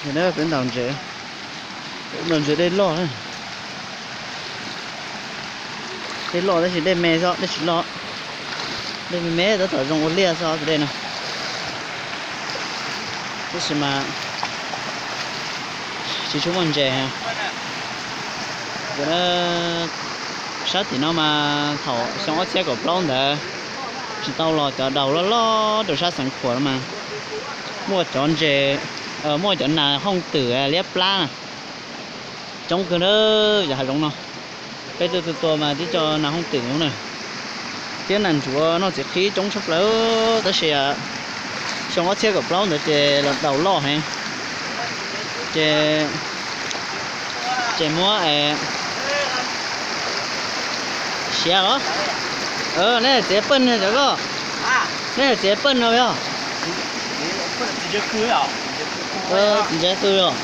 Peb ntaus ntses, ntaus ntses dej loj, dej loj tab sis dej me xwb, dej tsis loj. Dej me me tab tom zoo ua liaj xwb tus dej no. Tab sis mas tsis tshua muaj ntses. Sab tim no mas thaum xyoo ob txhiab kaum plaub ntawd tsis tau los cov daus loj loj rau sab Xeev Khuam mas muaj cov ntses, muaj cov nas hooj twm liab plab na, coob kawg na. Cov hav zoov no peb tuaj tua tua mas tib co nas hooj twm na, thiab nas ntsuav noj txiv qhib coob tshaj plaws. Tab sis xyoo ob txhiab kaum plaub ntawd ces los daus loj heev, ces, ces muab siav os. Nej hais txiav pej no cov koj, nej hais txiav pej no yog txiav qw os.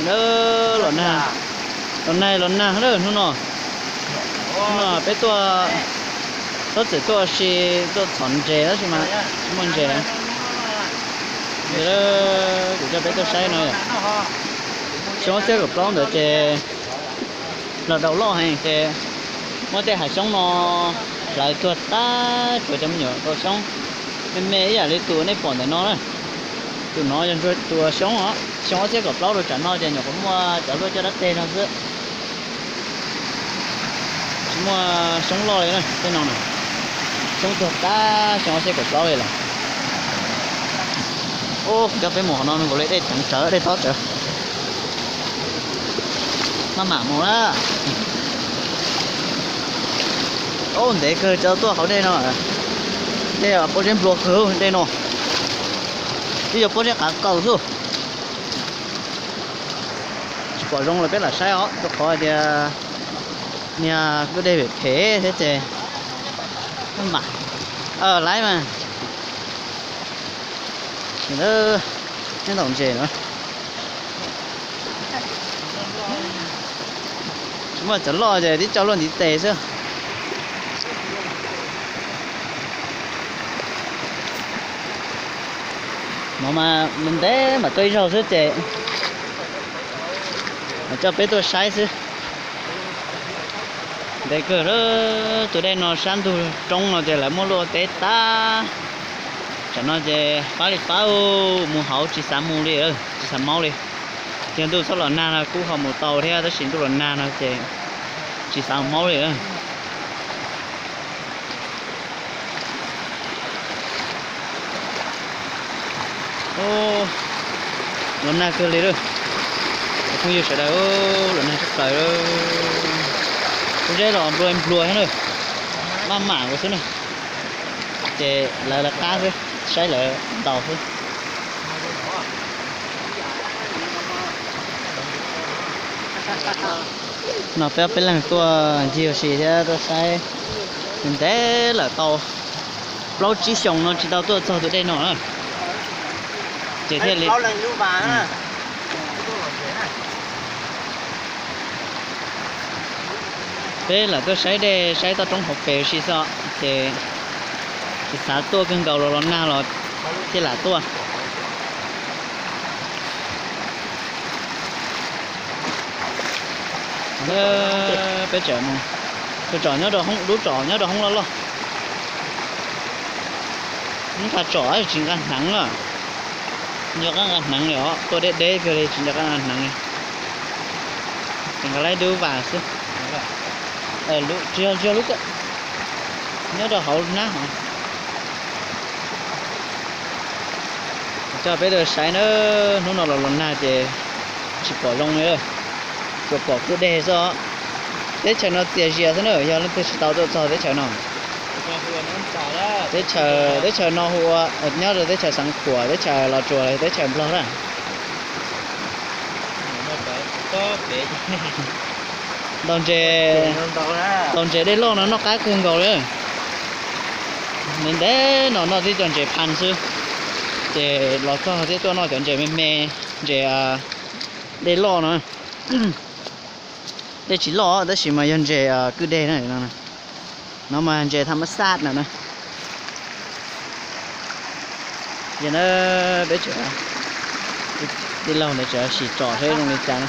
Los nag, los nag, los nag na hnub no. Hnub no peb tuaj, txhob txwm tuaj ua si, tuaj txhom ntses tab sis mas tsis muaj ntses. Kuv coj peb tuaj saib no, xyoo ob txhiab kaum plaub ntawd ces los daus loj heev ces muab tej hav xyoob no hlawv tuag tag, tshuav cov me nyuam kaus xyoob me me ib yam li tus nej pom ntawm no na. Tus no yog ntsuag tua xyoob os, xyoo ob txhiab kaum plaub rau tsam no ces nyuam qhuav muaj cov luaj coj dab teg no xwb. Tsis muaj xyoob loj li na tej no na. Xyoob tuag tag xyoo ob txhiab kaum plaub li lawm. Ub, coj peb mus qhov no nkaus li dej ceev tsawv, dej tob tsawv. Maj mam mus na. Ub, ntev kawg cov tuaj hauv dej no. Dej pob zeb nplua kawg dej no. Twb yog pob zeb qav qaws xwb. Tsis pom zoo los peb lam saib os, rau qhov tias niag kwj dej phem phem thiab ces maj mam laiv mas. Neb ntaus ntses na. Tsis muaj cov loj ces tib co luaj ntiv tes xwb. No mas ntev ntev mam tuaj ib zaug xwb ces coj peb tuaj saib xwb. Ntev kawg, tus dej no sab ntug roob no ces lawv muab luaj teb tag. Tsam no ces fab li fab, mus hauv tsis xav mus li, tsis xav maub li. Yog ntuj txhob los nag no kuj ho mus tau thiab, tab sis ntuj los nag no ces tsis xav maub li. Los nag kawg li lawm, cov phooj ywg sawv daws, los nag tshaj plaws. Pob zeb los nplua nplua thiab na, maj mam ua xwb na. Ces lawv lawv qab xwb, saib lawv ntaus xwb. No peb ob peb leeg tuaj ncig ua si thiab tuaj saib, ntev lawm tau plaub tsib xyoos no tsis tau tuaj txog tus dej no na. Ces thiaj li peb lam tuaj saib dej saib toj roob hauv pes ua si xwb, ces tsis xav tuaj kawg nkaus los los nag los thiaj lam tuaj. Peb tseem mus, tsom nyob rau hoob, lub tsom nyob rau hoob loj loj. Nqa tsom tsis nqa hneev na, nco qab nqa hneev li os, tuaj deb deb kiag li tsis nco qab nqa hneev li. Ces nqa laib dub vas xwb. Tsis yog, tsis yog lub, nyob rau hauv hnab hov. Coj peb tuaj saib na, hnub no los los nag ces tsis pom zoo li, tsuas pom kwj deg xwb os. Teb chaws no txias zias xwb na, yog leej twg tsis tau tuaj txog teb chaws no. Teb chaws, teb chaws no hu ua, nyob rau teb chaws Xeev Khuam, teb chaws Los Tsuas, teb chaws Nplog na. Ntaus ntses, ntaus ntses dej loj no noj qab kawg nkaus li. Ntev ntev no noj tib co ntses phan xwb, ces los txog thiab tuaj noj cov ntses me me, ntses dej loj no. Dej tsis loj tab sis mas yog ntses kwj deg na. No mas ntses tham mab xaj no na. Ces na, peb tseem, tij laug ntawd tseem sim tsom saib zoo li cas na,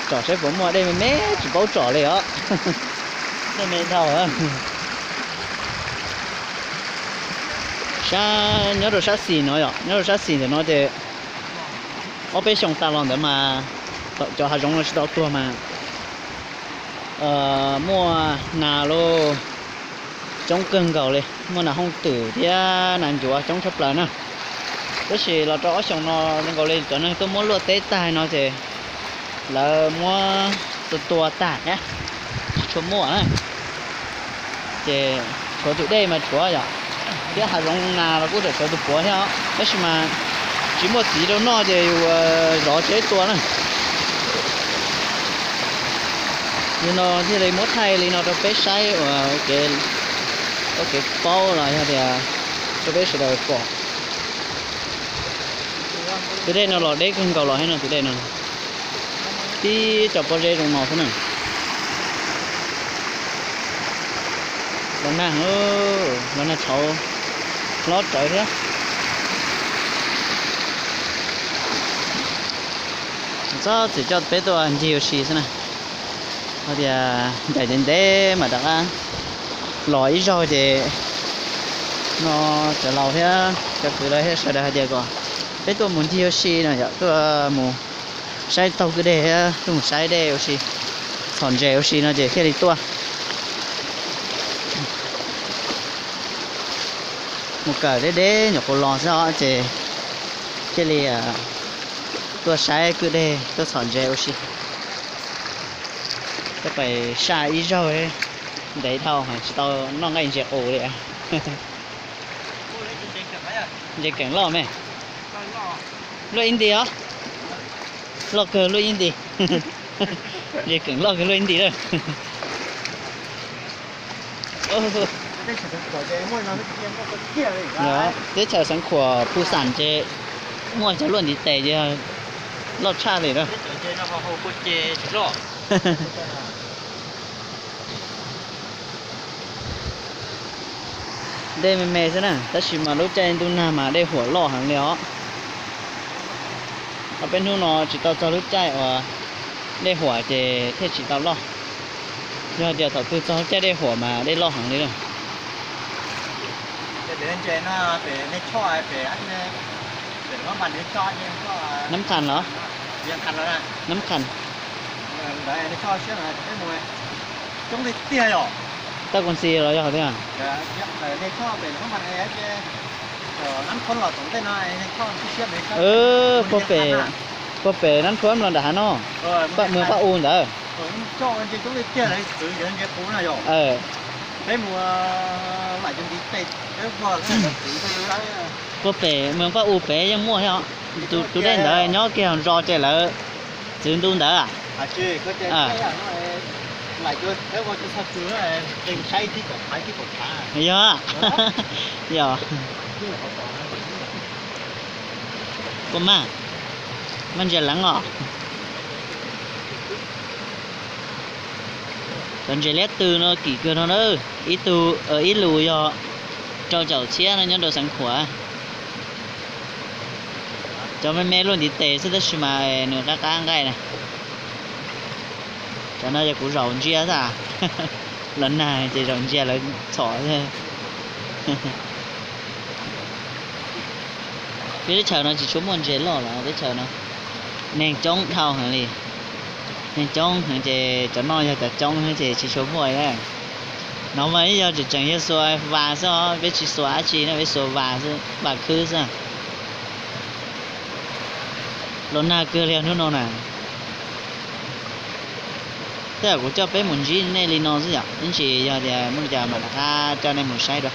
tsom saib puas muaj dej me me, tsis paub tsom li os. Dej me dhau. Sab, nyob rau sab xis no yom, nyob rau sab xis ntawm no ces ob peb xyoos tas los ntawd mas cov hav zoov no tsis tau tuag mas muaj nas los coob kawg nkaus li, muaj nas hooj twm thiab nas ncuav coob tshaj plaws na. Tab sis los rau ob xyoos no zoo nkaus li cov neeg tuaj muab luaj teb tag no ces lawv muab tua tua tag thiab, tsis tshua muaj na. Ces tshuav tus dej mas tshuav yom, thiab hav zoov nas los kuj tseem tshuav tus puav thiab, tab sis mas tsis muaj txiv rau noj ces yus zov tsheb tua na. Yog no thiaj li muab thaij li no rau peb saib ua kev paub los yog tias rau peb sawv daws pom. Tus dej no los deb kawg nkaus los thiab no, tus dej no tib co pob zeb zoo no xwb na. Los nag, los nag tshauv hlob rawv thiab. Txhob txwm coj peb tuaj ncig ua si xwb na. Hos tias ncaim ntev ntev mas rov qab los ib zaug ces no cov laus thiab cov kwv lawv thiab sawv daws hais tias kom peb tuaj mus ncig ua si no yom, tuaj mus saib taug kwj deg thiab tuaj mus saib dej ua si, txhom ntses ua si no ces thiaj li tuaj. Mus kawm deb deb nyuam qhuav los xwb os ces thiaj li tuaj saib kwj deg tuaj txhom ntses ua si. Tej pais saj ib zaug ntev dhau tsis tau noj nqaij ntses qus li. Ntses keem loj me, luaj ib nti os, loj kawg luaj ib nti. Ntses keem loj kawg luaj ib nti lawm. Teb chaws Xeev Khuam Phu Xas ces muaj cov luaj ntiv tes ces loj tshaj li na. Dej me me xwb na, tab sis mas lub caij ntuj nag mas dej huam loj heev li os. Ob peb hnub no tsis tau txog lub caij uas dej huam ces thiaj tsis tau loj. Yog tias thaum twg txog lub caij dej huam mas dej loj heev li lawm. Nab Khas los? Nab Khas. Toj Koos Xis los yog tiag. Puag pem, puag pem Nab Thuam los nram hav no, Mws Paj U ntawd. Puag pem Mws Paj U pem yeej muaj thiab os. Tus dej ntawd nyob kiag zos ces lawv txwv ntu ntawd. Yog, yog. Kua maj, maj ntses leev os. Cov ntses liab tw no kim kawg no na, ib tug, ib lus yog rau caum txhiab no nyob rau Xeev Khuam. Cov me me luaj ntiv tes xwb tab sis mas nws qab qab nqaij na. Cov no yog kuv zaum ntsia xwb, los nag ces zaum ntsia lawv txhom xwb. Peb teb chaws no tsis tshua muaj ntses loj los teb chaws no neeg coob dhau heev li. Neeg coob heev ces cov noj yog cov coob ces tsis tshua muaj. No mas ib yog tseem tseem yog xuas vas xwb os, peb tsis xuas dab tsi na, peb xuas vas xwb, vas khwb xwb. Los nag kawg li hnub no na. Tej zaum kuv coj peb mus ntsib nej li no xwb yom, ib ntsis yog tias muaj li cas mam rov qab coj nej mus saib dua.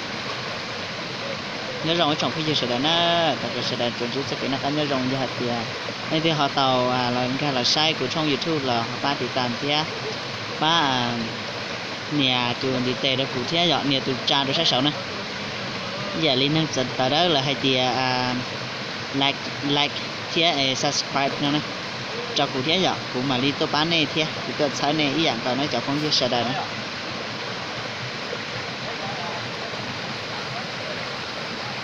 Nyob zoo ib tsoom phooj ywg sawv daws na, thov kom sawv daws tsuas ntsib txoj kev noj qab nyob zoo. Yog hais tias leej twg ho tau los nkag los saib kuv tshooj YouTube los ho pab tiv tas thiab pab nias tus ntiv tes rau kuv thiab yom, nias tus tsa rau sab saud na. Ib yam li neeg txawv tawv dawb lawv hais tias like, like thiab subscribe no na, rau kuv thiab yom, kuv mam li tuaj pab nej thiab kuv tuaj txhawb nej ib yam nkaus na cov phooj ywg sawv daws na.